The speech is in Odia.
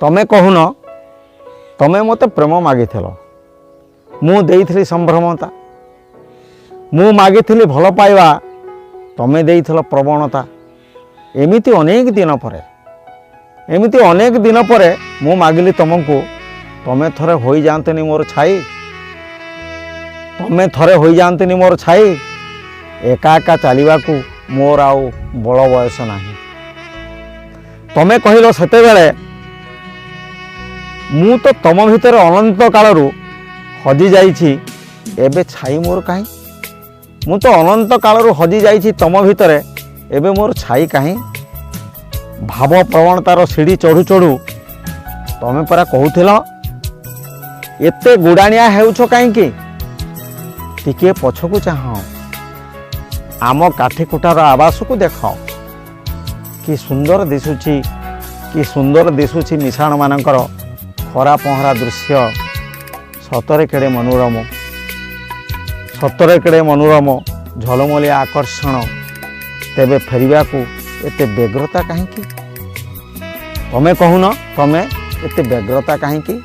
ତମେ କହୁନ, ତମେ ମୋତେ ପ୍ରେମ ମାଗିଥିଲ, ମୁଁ ଦେଇଥିଲି ସମ୍ଭ୍ରମତା। ମୁଁ ମାଗିଥିଲି ଭଲ ପାଇବା, ତମେ ଦେଇଥିଲ ପ୍ରବଣତା। ଏମିତି ଅନେକ ଦିନ ପରେ, ଏମିତି ଅନେକ ଦିନ ପରେ ମୁଁ ମାଗିଲି ତମକୁ, ତମେ ଥରେ ହୋଇଯାଆନ୍ତନି ମୋର ଛାଇ। ତମେ ଥରେ ହୋଇଯାଆନ୍ତନି ମୋର ଛାଇ। ଏକା ଏକା ଚାଲିବାକୁ ମୋର ଆଉ ବଳ ବୟସ ନାହିଁ। ତମେ କହିଲ ସେତେବେଳେ, ମୁଁ ତ ତମ ଭିତରେ ଅନନ୍ତ କାଳରୁ ହଜି ଯାଇଛି, ଏବେ ଛାଇ ମୋର କାହିଁ? ମୁଁ ତ ଅନନ୍ତ କାଳରୁ ହଜି ଯାଇଛି ତମ ଭିତରେ, ଏବେ ମୋର ଛାଇ କାହିଁ? ଭାବ ପ୍ରବଣତାର ସିଢ଼ି ଚଢ଼ୁ ଚଢ଼ୁ ତମେ ପରା କହୁଥିଲ, ଏତେ ଗୁଡ଼ାଣିଆ ହେଉଛ କାହିଁକି? ଟିକିଏ ପଛକୁ ଚାହଁ, ଆମ କାଠିକୁଟାର ଆବାସକୁ ଦେଖ। କି ସୁନ୍ଦର ଦିଶୁଛି, କି ସୁନ୍ଦର ଦିଶୁଛି ମିଶାଣମାନଙ୍କର ଖରା ପହଁରା ଦୃଶ୍ୟ। ସତରେ କେଡ଼େ ମନୋରମ, ସତରେ କେଡ଼େ ମନୋରମ ଝଲମଲିଆ ଆକର୍ଷଣ। ତେବେ ଫେରିବାକୁ ଏତେ ବ୍ୟଗ୍ରତା କାହିଁକି? ତମେ କହୁନ, ତମେ ଏତେ ବ୍ୟଗ୍ରତା କାହିଁକି?